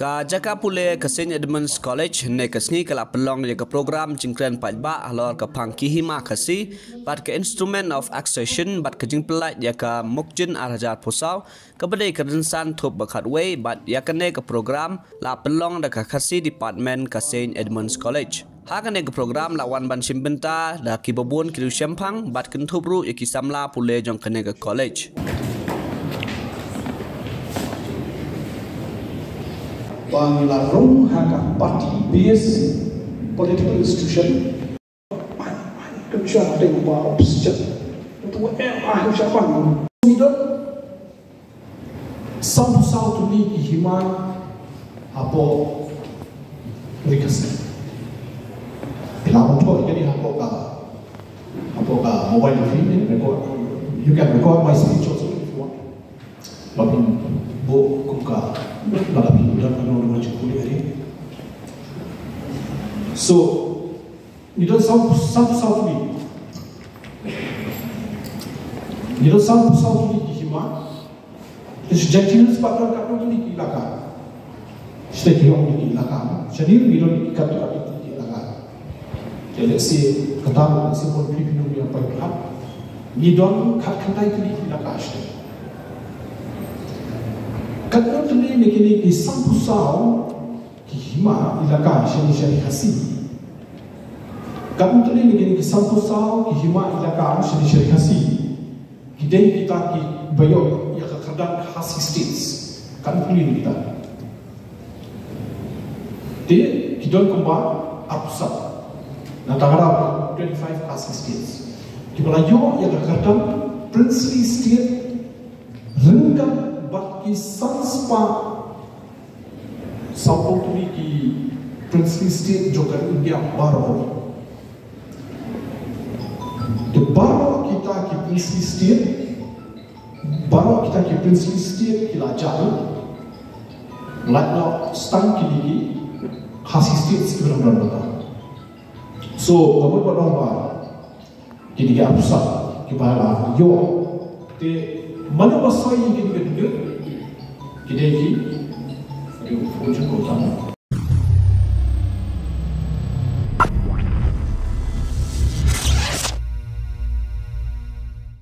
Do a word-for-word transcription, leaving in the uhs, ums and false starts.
Ka jaka pule ka Saint Edmund's College ne ka sngi ka la pynlong ïa ka program jingkren paidbah halor ka phang ki hima Khasi bad ka Instrument of Accession bad ka jingpyllait ïa ka Mukjin ar hajar phew saw, kaba dei ka rynsan thup ba khatwei bad ïa kane ka program la pynlong da ka Khasi Department ka Saint Edmund's College. Ha kane ka program la wan ban shim bynta da kiba bun ki riew shemphang bad kynthup ruh ïa ki samla pule jong kane ka college. Ba ngi la rung ha ka party based political institution. Kan sha teng ba opposition. Tu em ah sha pan. Ngi don saw phew saw tylli ki hima hapoh ri Khasi. Phi lah ban thoh ïa kane hapoh ka, hapoh ka mobile phone, eh, record. You can record my speech also if you want. Ba phin buh kum ka, lada phi don kano kano jingkylli ïa. So, ngi don saw, saw, saw tylli. Ngi don saw, saw tylli ki hima. Te shu Jaintia Hills pat don katno tylli ki elaka. Shu te ki ong ki elaka. Shane ngi don katto katne tylli ki elaka. Te lehse kata lehse bun phi phin ong ïa pyrkhat. Ngi don khatkhyndai tylli ki elaka shu te. Katno tylli na kine ki saw phew saw ki hima elaka shane sha ri Khasi. Katno tylli na kine ki saw phew saw ki hima elaka shane sha ri Khasi. Ki dei kita kiba ïoh ïa ka kyrdan Khasi States. Katno tylli na kita. Te ki don kumba arphew saw. Na tang arphew, twenty-five Khasi States. Kiba la ïoh ïa ka kyrdan Princely State ryngkat bad ki san spah saw phew tylli ki Princely State jong ka India baroh. Te baroh kita ki Princely State, baroh kita ki Princely State ki la jah. Lait noh tang kine ki Khasi States kiba don bynta. So, ka mut ba don ba kine ki arphew saw kiba la ïoh. Te mano ba soi ïa kine ki dungit? Ki dei ki, aduh, phone jong ko tam.